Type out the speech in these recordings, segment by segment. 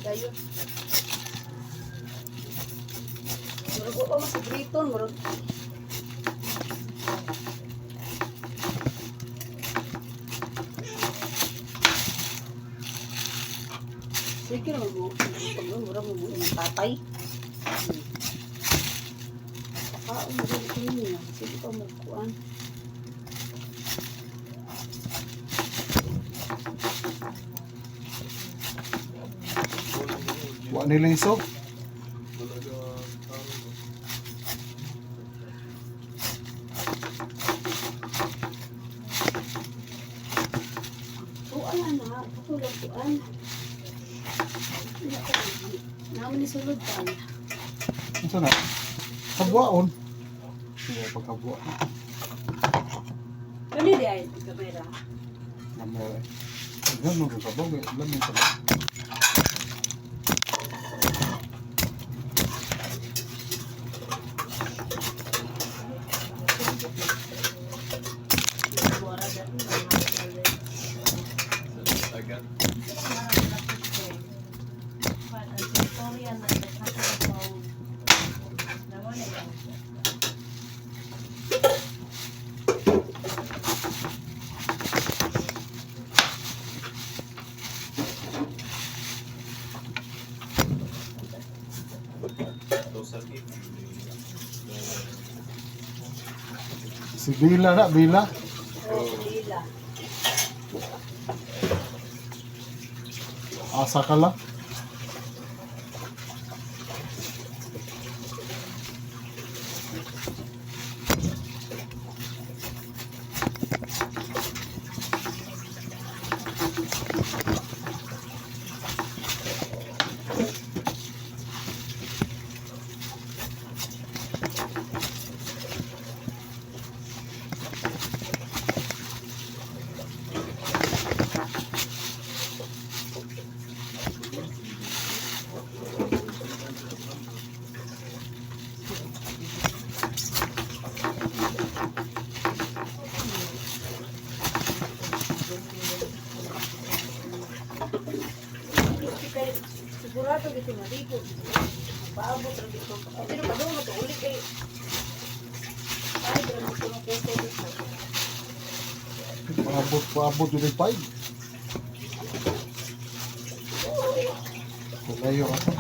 Dayon. Murag wa pa man sa Briton, murag sige naman mo. Pag murag mo ng tatay. Pakaon mo rin ko niya. Sige pa mo kuan. Wa nila isog. Tuan na na. Ako lang tuan. Naman ni sulod pa. Unsa na? Kabwaon. Sige, pagkabwa. Kani di ay kamera. Lamay. Ganun mo sa bawg, lamay sa bawg. Si Bila na, Bila. Oh, lila. Asa ka lang. Kay sigurado gito maligo. Paabot ra gito. Pero padung to uli kay ay ra gito mo kay dito. Paabot, paabot yun yung 5. Layo ako.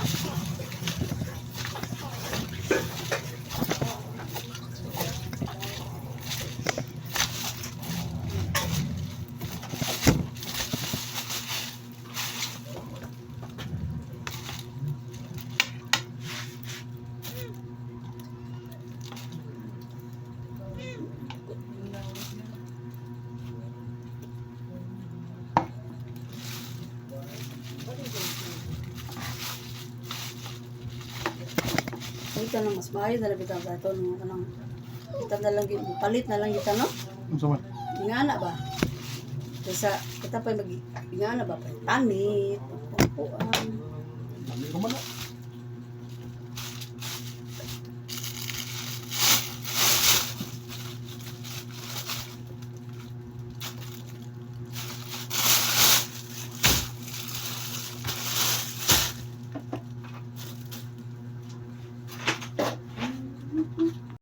Ito na mas maayo na lang bitaw ato nung kanang kita na lang gyud palit na lang kita, no. Unsa man? Ingana ba? Kaysa kita pa mag ingana ba pa tanit, pagpuan. Dami ko man na.